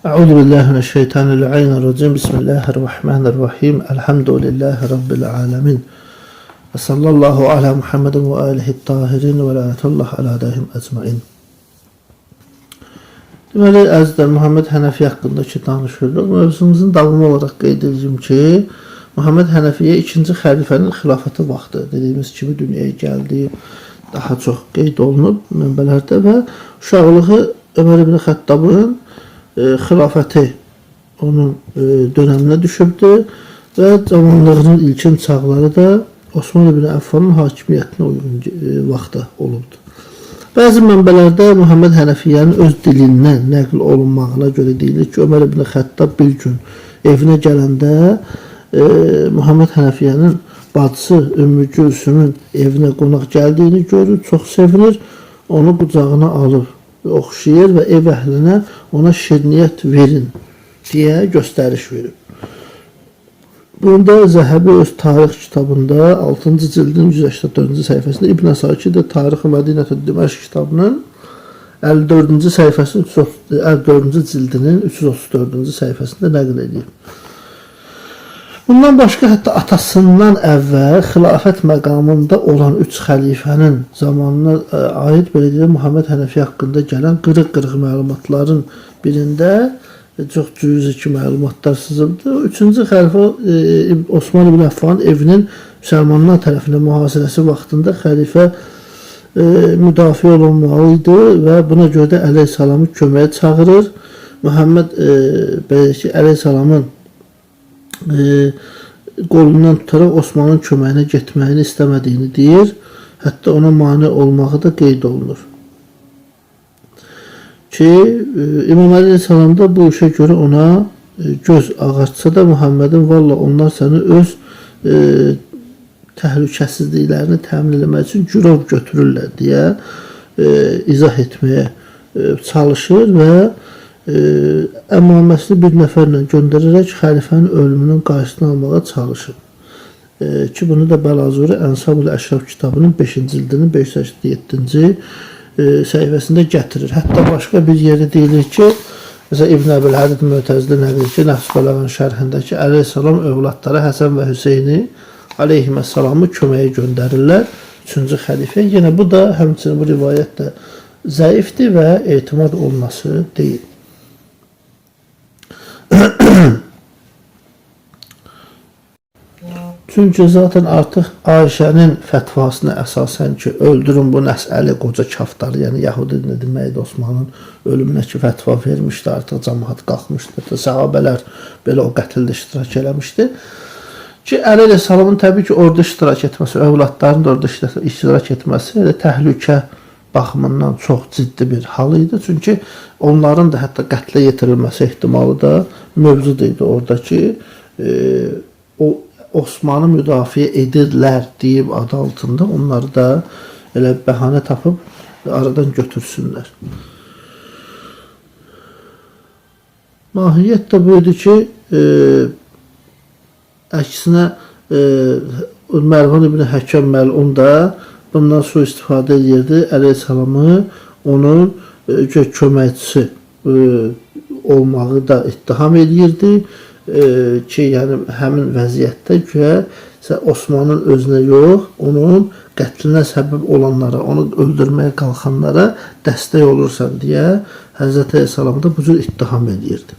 Euzu billahi mineşşeytanirracim. Bismillahirrahmanirrahim. Elhamdülillahi rabbil alamin. Və sallallahu ala Muhammedin və alihi tahirin və lənətullah ala dahim ecmain. Deməli, əzizlər, Muhammed Hənəfi haqqında ki danışırdıq. Mövzumuzun davamı olaraq qeyd edəcəm ki, Muhammed Hənəfiyyə ikinci xəlifənin xilafəti vaxtı dediyimiz kimi dünyaya gəldi, daha çox qeyd olunub mənbələrdə və uşaqlığı Ömər ibn Xəttabın xilafəti onun dönəminə düşübdü və cavanlığının ilkin çağları da Osman ibn Əffanın hakimiyyətinə uyğun vaxtda olubdu. Bəzi mənbələrdə Muhammed Hənəfiyyənin öz dilindən nəql olunmağına görə deyilir ki, Ömər ibn Xəttab bir gün evinə gələndə Muhammed Hənəfiyyənin bacısı Ümmü Gülsümün evinə qonaq gəldiyini görür, çox sevinir, onu qucağına alıb oxşayır və ev əhlinə ona şirniyyət verin deyə göstəriş verib. Bunu da Zəhəbi öz tarix kitabında 6-cı cildin 184-cü səhifəsində, İbn Əsakir də Tarix-i Mədinətü Diməşq kitabının 54-cü səhifəsinin 54-cü cildinin 334-cü səhifəsində nəql edib. Bundan başqa hətta atasından əvvəl xilafət məqamında olan üç xəlifənin zamanına aid belə deyək Muhammed Hənəfi haqqında gələn qırıq-qırıq məlumatların birində çox cüzi ki məlumatlar sızıbdı. Üçüncü xəlifə Osman ibn Əffanın evinin müsəlmanlar tərəfindən mühasirəsi vaxtında xəlifə müdafiə olunmalı idi və buna görə də əleyhissalamı köməyə çağırır. Muhammed belə ki, əleyhissalamın qolundan tutaraq Osmanın köməyinə getməyini istəmədiyini deyir. Hətta ona mane olmağı da qeyd olunur. Ki, İmam Əli əleyhissalam da bu işə görə ona göz ağartsa da Muhammedin valla onlar səni öz təhlükəsizliklərini təmin eləmək üçün girov götürürlər deyə izah etməyə çalışır və əmaməsini bir nəfərlə göndərərək xəlifənin ölümünün qarşısını almağa çalışır. Ki bunu da Bəlazuri Ənsab-ül Əşraf kitabının 5-ci cildinin 587-ci səhifəsində gətirir. Hətta başqa bir yerdə deyilir ki, məsələn İbn Əbil Hədid Mötəzili nəql ki, Nəhc Bəlağın şərhində ki, əleyhissalam övladları Həsən və Hüseyni aleyhissalamı köməyə göndərirlər. 3-cü xəlifə. Yenə bu da həmçinin bu rivayət də zəifdir və etimad olunası deyil. Çünki zaten artıq Ayşənin fətvasına əsasən ki, öldürün bu nəsəli qoca kaftarı, yəni Yəhudi nə deməkdir, Osmanın ölümünə ki fətva vermişdi, artıq cəmaat qalxmışdı, səhabələr belə o qətldə iştirak eləmişdi. Ki Əli əleyhissalamın təbii ki, orada iştirak etməsi, övladların da orada iştirak etməsi elə təhlükə baxımından çox ciddi bir hal idi. Çünki onların da hətta qətlə yetirilməsi ehtimalı da mövcud idi oradakı o Osmanı müdafiə edirlər deyib adı altında onları da elə bəhanə tapıb aradan götürsünlər. Mahiyyət də bu idi ki, əksinə Mərvan ibn Həkəm məlun da bundan sui-istifadə edirdi. Əleyhissalamı onun köməkçisi olmağı da ittiham edirdi. Ki, yəni həmin vəziyyətdə güya Osmanın özünə yox, onun qətlinə səbəb olanlara, onu öldürməyə qalxanlara dəstək olursan deyə Həzrəti Əleyhissalamı da bu cür ittiham edirdi.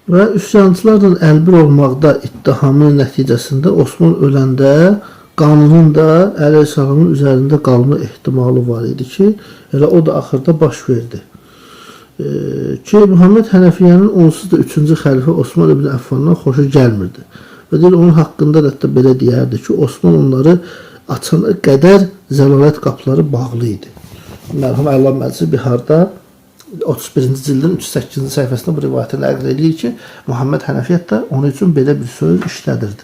Və üsyançılarla əlbir olmaqda ittihamının nəticəsində Osman öləndə qanunun da Əleyhissalamın üzərində qalma ehtimalı var idi ki, elə o da axırda baş verdi. Ki Muhammed Hənəfiyyənin onsuz da 3-cü xəlifə Osman ibn Əffandan xoşu gəlmirdi. Və deyir, onun haqqında da hətta belə deyərdi ki, Osman onları açana qədər zəlalət qapıları bağlı idi. Mərhum Əllam Məclisi Biharda 31-ci cildin 308-ci səhifəsində bu rivayəti nəql edir ki, Muhammed Hənəfi hətta onun üçün belə bir söz işlədirdi.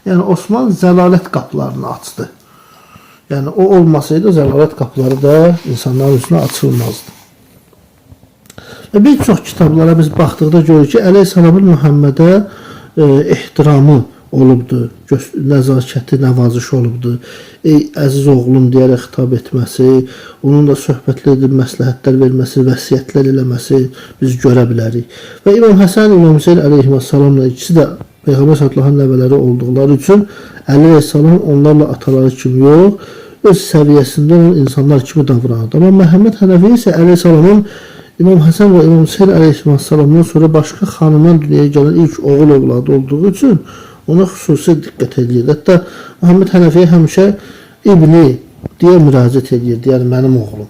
Yəni Osman zəlalət qapılarını açdı. Yəni o olmasaydı zəlalət qapıları da insanların üstünə açılmazdı. Və bir çox kitablara biz baxdıqda görürük ki, əleyhissalamın Muhammedə ehtiramı olubdu, nəzakəti, nəvazişi olubdu. Ey əziz oğlum deyərək xitab etməsi, onunla söhbətlər edib məsləhətlər verməsi, vəsiyyətlər eləməsi biz görə bilərik. Və İmam Həsən, İmam Hüseyn əleyhissalamla ikisi də Peyğəmbər sallallahu əleyhi nəvələri olduqları üçün Əli əleyhissalam onlarla ataları kimi yox, öz səviyyəsində olan insanlar kimi davranırdı. Amma Məhəmməd Hənəfi isə Əli əleyhissalamın İmam Həsən və İmam Hüseyn əleyhissalamdan sonra başqa xanımdan dünyaya gələn ilk oğul övladı olduğu üçün ona xüsusi diqqət edirdi. Hətta Məhəmməd Hənəfiyə həmişə İbni deyə müraciət edirdi, yəni mənim oğlum.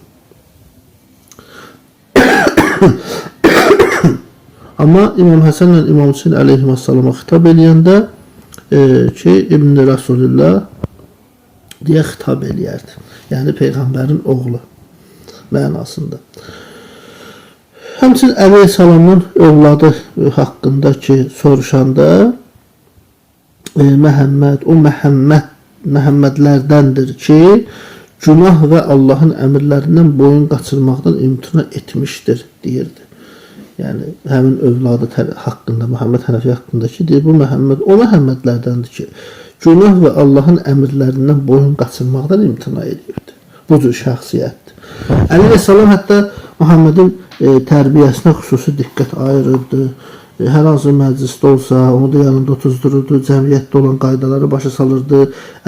Amma İmam Həsənlə İmam Hüseyn əleyhissalama xitab eləyəndə ki, İbn Rasulillah deyə xitab eləyərdi. Yəni Peyğəmbərin oğlu mənasında. Həmçinin əleyhissalamın övladı haqqında ki, soruşanda Məhəmməd, o Məhəmmədlərdəndir ki, günah və Allahın əmrlərindən boyun qaçırmaqdan imtina etmişdir, deyirdi. Yəni, həmin övladı haqqında, Məhəmməd Hənəfi haqqında ki, deyir, bu Məhəmməd o Məhəmmədlərdəndir ki, günah və Allahın əmrlərindən boyun qaçırmaqdan imtina edibdir. Bu cür şəxsiyyətdir. Əli əleyhissalam hətta Məhəmmədin tərbiyəsinə xüsusi diqqət ayırırdı. Hər hansı məclisdə olsa, onu da yanında otuzdururdu, cəmiyyətdə olan qaydaları başa salırdı,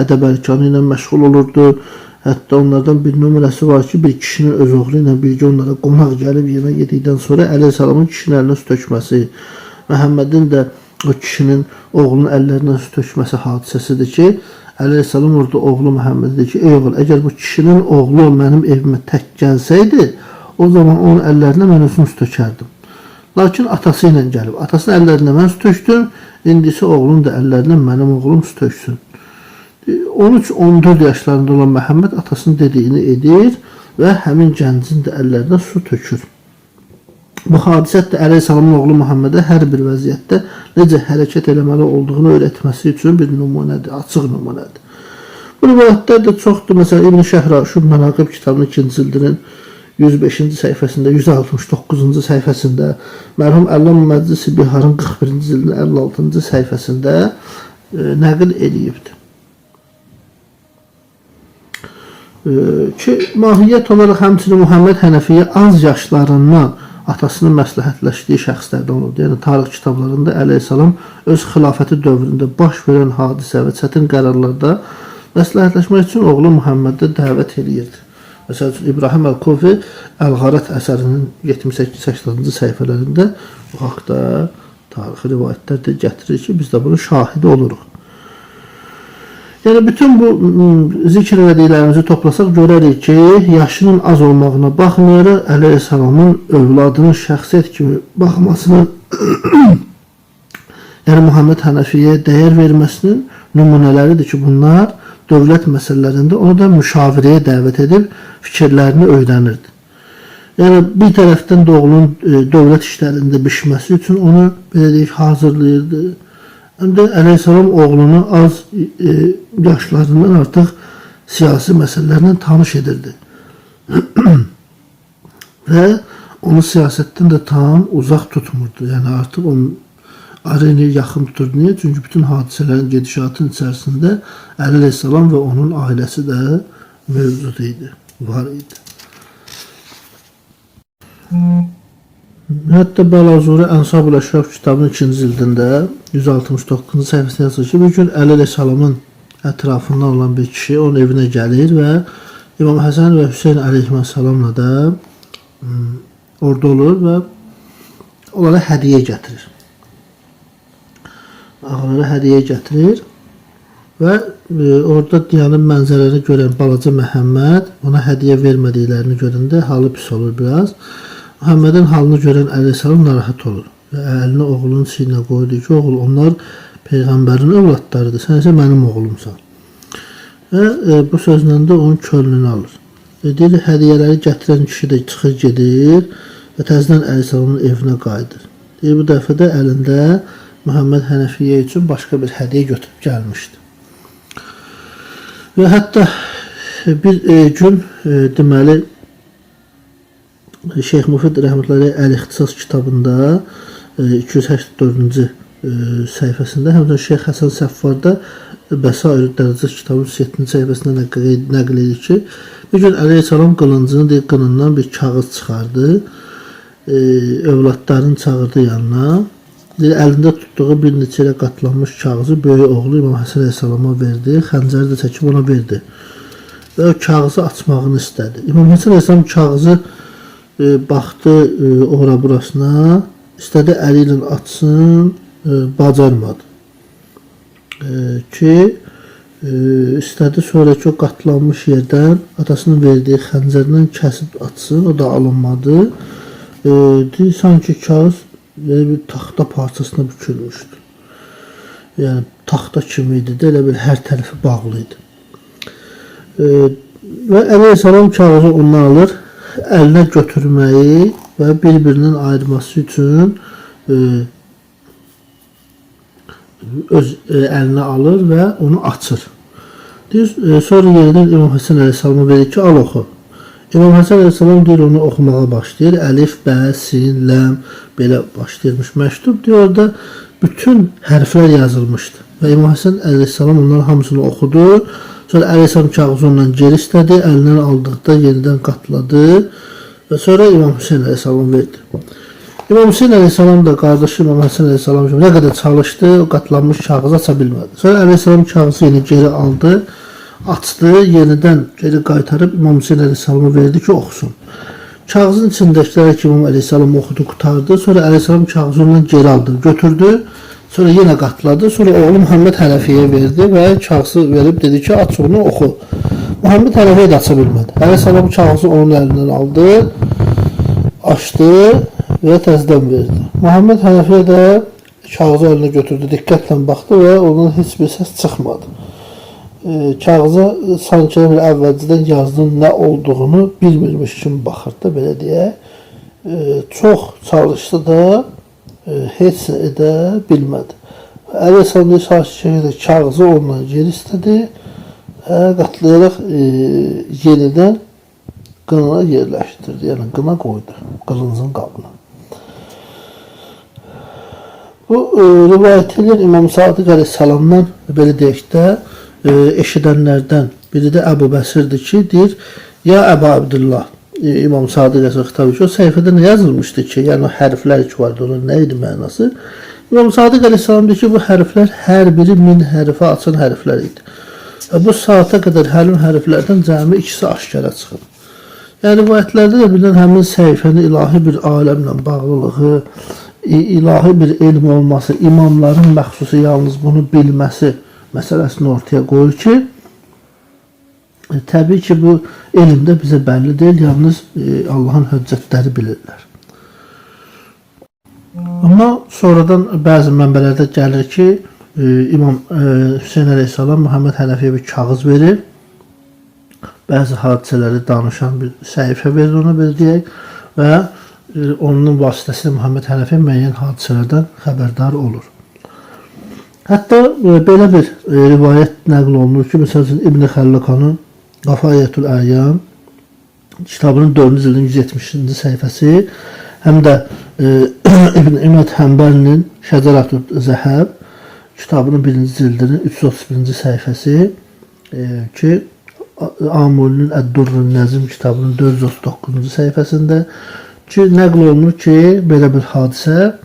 ədəb ərkanı ilə məşğul olurdu. Hətta onlardan bir nümunəsi var ki, bir kişinin öz oğlu ilə birgə onlara qonaq gəlib yemək yedikdən sonra Əli əleyhissalamın kişinin əlinə su tökməsi, Məhəmmədin də o kişinin oğlunun əllərindən su tökməsi hadisəsidir ki, Əli əleyhissalam orada oğlu Məhəmməd dedi ki, ey oğul, əgər bu kişinin oğlu mənim evimə tək gəlsəydi, o zaman onun əllərinə mən özüm su tökərdim. Lakin atası ilə gəlib, atasının əllərinə mən su tökdüm, indi isə oğlunun da əllərinə mənim oğlum su töksün. 13-14 yaşlarında olan Məhəmməd atasının dediyini edir və həmin gəncin də əllərinə su tökür. Bu hadisə də Əli əleyhissalamın oğlu Məhəmmədə hər bir vəziyyətdə necə hərəkət eləməli olduğunu öyrətməsi üçün bir nümunədir, açıq nümunədir. Bu rivayətlər də çoxdur. Məsələn, İbn Şəhraşub Mənaqib kitabının 2-ci cildinin 105-ci səhifəsində, 169-cu səhifəsində, mərhum Əllam Məclisi Biharın 41-ci cildinin 56-cı səhifəsində nəql eləyibdir. Ki, mahiyyət olaraq həmçinin Məhəmməd Hənəfiyyə az yaşlarından atasının məsləhətləşdiyi şəxslərdən olurdu. Yəni, tarix kitablarında əleyhissalam öz xilafəti dövründə baş verən hadisə və çətin qərarlarda məsləhətləşmək üçün oğlu Məhəmmədə dəvət eləyirdi. Məsəl üçün, İbrahim Əl-Kufi Əl-Qarət əsərinin 78-80-cı səhifələrində bu haqda tarixi rivayətlər də gətirir ki, biz də bunun şahidi oluruq. Yəni, bütün bu zikr elədiklərimizi toplasaq, görərik ki, yaşının az olmağına baxmayaraq, Əli əleyhissalamın övladının şəxsiyyət kimi baxmasının, yəni Məhəmməd Hənəfiyə dəyər verməsinin nümunələridir ki, bunlar dövlət məsələlərində onu da müşavirəyə dəvət edib fikirlərini öyrənirdi. Yəni, bir tərəfdən də oğlunun dövlət işlərində bişməsi üçün onu, belə deyək, hazırlayırdı. Həm də əleyhissalam oğlunu az yaşlarından artıq siyasi məsələlərlə tanış edirdi. Və onu siyasətdən də tam uzaq tutmurdu. Yəni, artıq onun arenaya yaxın tuturdu. Niyə? Çünki bütün hadisələrin gedişatın içərisində Əli əleyhissalam və onun ailəsi də mövcud idi, var idi. Hətta Bəlazuri Ənsab-ül Əşraf kitabının 2-ci cildində 169-cu səhifəsində yazır ki, bir gün Əli əleyhissalamın ətrafından olan bir kişi onun evinə gəlir və İmam Həsən və Hüseyn əleyhissalamla da orada olur və onlara hədiyyə gətirir. Ağalara hədiyyə gətirir və orada dayanıb mənzərəni görən balaca Məhəmməd ona hədiyyə vermədiklərini görəndə halı pis olur biraz. Məhəmmədin halını görən əleyhissalam narahat olur və əlini oğlunun çiyninə qoyur ki, oğul, onlar Peyğəmbərin övladlarıdır, sən isə mənim oğlumsan. Və bu sözlə də onun könlünü alır. Deyir, hədiyyələri gətirən kişi də çıxır gedir və təzədən əleyhissalamın evinə qayıdır. Deyir, bu dəfə də əlində Məhəmməd Hənəfiyyə üçün başqa bir hədiyyə götürüb gəlmişdi. Və hətta bir gün deməli, Şeyx Müfid rəhmətullahi əleyh Əl-İxtisas kitabında 284-cü səhifəsində, həmçinin Şeyx Həsən Səffarda Bəsair Dərəcə kitabının 7-ci səhifəsində nəql edir ki, bir gün əleyhissalam qılıncını deyir, qınından bir kağız çıxardı, övladlarını çağırdı yanına. Deyir, əlində tutduğu bir neçə ilə qatlanmış kağızı böyük oğlu İmam Həsən əleyhissalama verdi, xəncəri də çəkib ona verdi və o kağızı açmağını istədi. İmam Həsən əleyhissalam kağızı baxdı ora burasına, istədi əli ilə açsın, bacarmadı. İstədi sonraki o qatlanmış yerdən atasının verdiyi xəncərlə kəsib açsın, o da alınmadı. Deyir, sanki kağız belə bir taxta parçasına bükülmüşdü. Yəni taxta kimi idi də, elə bil hər tərəfi bağlı idi. Və əleyhissalam kağızı ondan alır, əlinə götürməyi və bir-birindən ayırması üçün öz əlinə alır və onu açır. Deyir, sonra yenidən İmam Həsən əleyhissalama verir ki, al oxu. İmam Həsən əleyhissalam deyir, onu oxumağa başlayır. Əlif, bə, sin, ləm belə başlayırmış məktub. Deyir, orada bütün hərflər yazılmışdı. Və İmam Həsən əleyhissalam onların hamısını oxudu. Sonra əleyhissalam kağızı ondan geri istədi. Əlindən aldıqda yenidən qatladı və sonra İmam Hüseyn əleyhissalam verdi. İmam Hüseyn əleyhissalam da qardaşı İmam Həsən əleyhissalam kimi nə qədər çalışdı, o qatlanmış kağızı aça bilmədi. Sonra əleyhissalam kağızı yenə geri aldı, açdı, yenidən geri qaytarıb İmam Hüseyn əleyhissalama verdi ki, oxusun. Kağızın içindəkiləri ki, İmam əleyhissalam oxudu, qurtardı. Sonra əleyhissalam kağızı ondan geri aldı, götürdü. Sonra yenə qatladı. Sonra oğlu Muhammed Hənəfiyə verdi və kağızı verib dedi ki, aç onu oxu. Muhammed Hənəfiyə də aça bilmədi. Əleyhissalam kağızı onun əlindən aldı, açdı və təzədən verdi. Muhammed Hənəfiyə də kağızı əlinə götürdü, diqqətlə baxdı və ondan heç bir səs çıxmadı. Kağıza sanki bir əvvəlcədən yazının nə olduğunu bilmirmiş kimi baxırdı, belə deyək. Çox çalışdı da heç nə edə bilmədi. Əleyhissalam şəkildə kağızı ondan geri istədi və qatlayaraq yenidən qınına yerləşdirdi. Yəni qına qoydu, qılıncın qabına. Bu rivayət edir İmam Sadiq əleyhissalamdan belə deyək də eşidənlərdən biri də Əbu Bəsirdir ki, deyir, ya Əbu Abdullah, İmam Sadiq əleyhissalam xitab edir ki, o səhifədə nə yazılmışdı ki, yəni o hərflər ki vardı, onun nə idi mənası? İmam Sadiq əleyhissalam deyir ki, bu hərflər hər biri 1000 hərfə açan hərflər idi. Və bu saata qədər həmin hərflərdən cəmi ikisi aşkara çıxıb. Yəni rivayətlərdə də bilinən həmin səhifənin ilahi bir aləmlə bağlılığı, ilahi bir elm olması, imamların məxsusi yalnız bunu bilməsi məsələsini ortaya qoyur ki, təbii ki, bu elmdə bizə bəlli deyil, yalnız Allahın höccətləri bilirlər. Amma sonradan bəzi mənbələrdə gəlir ki, İmam Hüseyn əleyhissalam Muhammed Hənəfiyə bir kağız verir. Bəzi hadisələri danışan bir səhifə verir ona, belə deyək, və onun vasitəsilə Muhammed Hənəfi müəyyən hadisələrdən xəbərdar olur. Hətta belə bir rivayət nəql olunur ki, məsəl üçün İbn Xəllakanın Qafayyətül Əyyan kitabının 4-cü cildin 170-ci səhifəsi, həm də İbn İməd Həmbəlinin Şəcəratü Zəhəb kitabının 1-ci cildinin 331-ci səhifəsi ki, Amulinin Əd-Durrun Nəzim kitabının 439-cu səhifəsində ki, nəql olunur ki, belə bir hadisə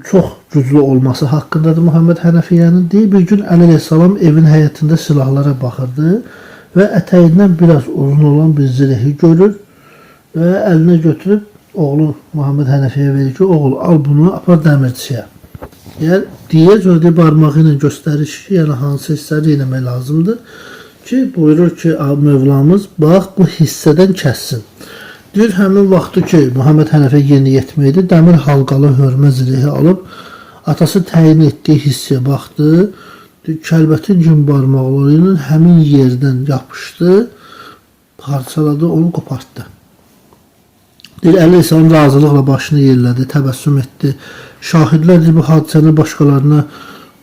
çox güclü olması haqqındadır Muhammed Hənəfiyyənin. Deyir, bir gün Əli əleyhissalam evin həyətində silahlara baxırdı və ətəyindən biraz uzun olan bir zirəhi görür və əlinə götürüb oğlu Muhammed Hənəfiyə verir ki, oğul al bunu apar dəmirçiyə. Yəni deyir, sonra deyir, barmağı ilə göstərir ki, yəni hansı hissəni eləmək lazımdır ki, buyurur ki, Mövlamız bax bu hissədən kəssin. Deyir, həmin vaxtı ki, Muhammed Hənəfə yeniyetmə idi, dəmir halqalı hörmə zirəhi alıb atası təyin etdiyi hissəyə baxdı. Deyir, kəlbətin gün barmaqları ilə həmin yerdən yapışdı, parçaladı, onu qopartdı. Deyir, Əli əleyhissalam razılıqla başını yerlədi, təbəssüm etdi. Şahidlər deyir, bu hadisəni başqalarına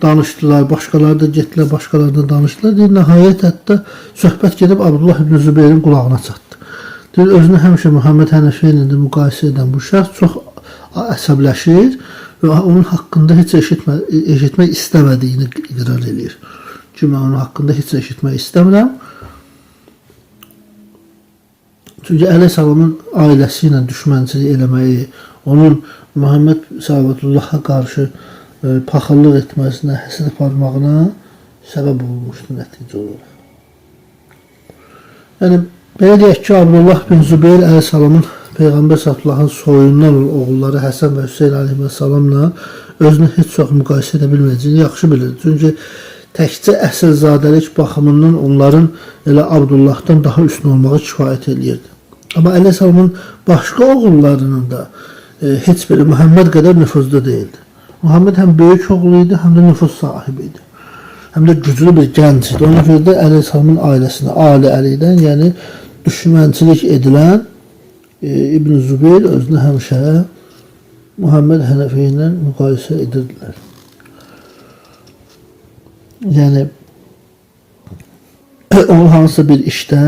danışdılar, başqaları da getdilər, başqalarına danışdılar. Deyir, nəhayət hətta söhbət gedib Abdullah ibn Zübeyrin qulağına çatdı. Deyir, özünü həmişə Muhammed Hənəfi ilə də müqayisə edən bu şəxs çox əsəbləşir və onun haqqında heç eşitmək istəmədiyini iqrar eləyir. Ki, mən onun haqqında heç eşitmək istəmirəm. Çünki Əleyhissalamın ailəsi ilə düşmənçilik eləməyi, onun Muhammed Salavatullaha qarşı paxıllıq etməsinə, həsəd aparmağına səbəb olmuşdu nəticə olaraq. Yəni, belə deyək ki, Abdullah bin Zübeyir Əleyhissalamın Peyğəmbər Sallallahu soyundan olan oğulları Həsən və Hüseyn Əleyhissalamla özünü heç vaxt müqayisə edə bilməyəcəyini yaxşı bilirdi. Çünki təkcə əsilzadəlik baxımından onların elə Abdullahdan daha üstün olmağı kifayət eləyirdi. Amma Əleyhissalamın başqa oğullarının da heç biri Muhammed qədər nüfuzlu deyildi. Muhammed həm böyük oğlu idi, həm də nüfuz sahibi idi. Həm də güclü bir gənc idi. Ona görə də Əleyhissalamın ailəsinə, Ali Əlidən, yəni düşmənçilik edilən İbn Zübeyir özünü həmişə Muhammed Hənəfi ilə müqayisə edirdilər. Yəni onun hansısa bir işdə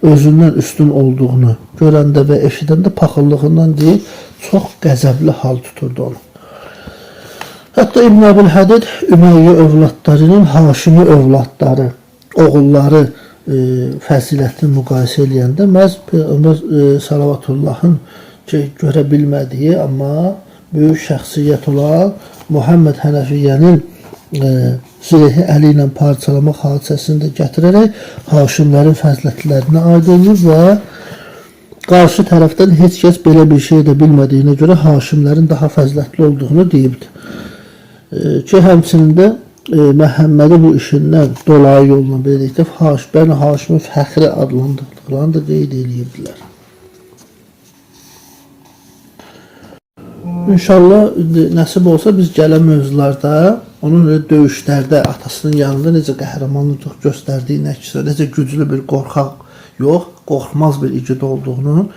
özündən üstün olduğunu görəndə və eşidəndə paxıllığından deyil, çox qəzəbli hal tuturdu onu. Hətta İbn Əbil Hədid Ümeyyə övladlarının Haşimi övladları, oğulları fəzilətini müqayisə eləyəndə məhz Peyğəmbər Salavatullahın ki, görə bilmədiyi, amma böyük şəxsiyyət olan Muhammed Hənəfiyyənin zirehi əli ilə parçalamaq hadisəsini də gətirərək Haşimlərin fəzilətlərinə aid edir və qarşı tərəfdən heç kəs belə bir şey də bilmədiyinə görə Haşimlərin daha fəzilətli olduğunu deyibdi. Ki, həmçinin də Məhəmmədi bu işindən dolayı yolla belə deyək də Bəni Haşimin fəxri adlandırdıqlarını da qeyd eləyibdilər. İnşallah indi nəsib olsa biz gələn mövzularda onun elə döyüşlərdə atasının yanında necə qəhrəmanlıq göstərdiyini, əksinə necə güclü bir qorxaq yox, qorxmaz bir igid olduğunu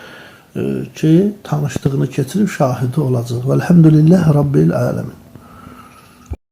ki, tanışdığını keçirib şahidi olacaq. Vəlhamdülillah Rabbil aləmin.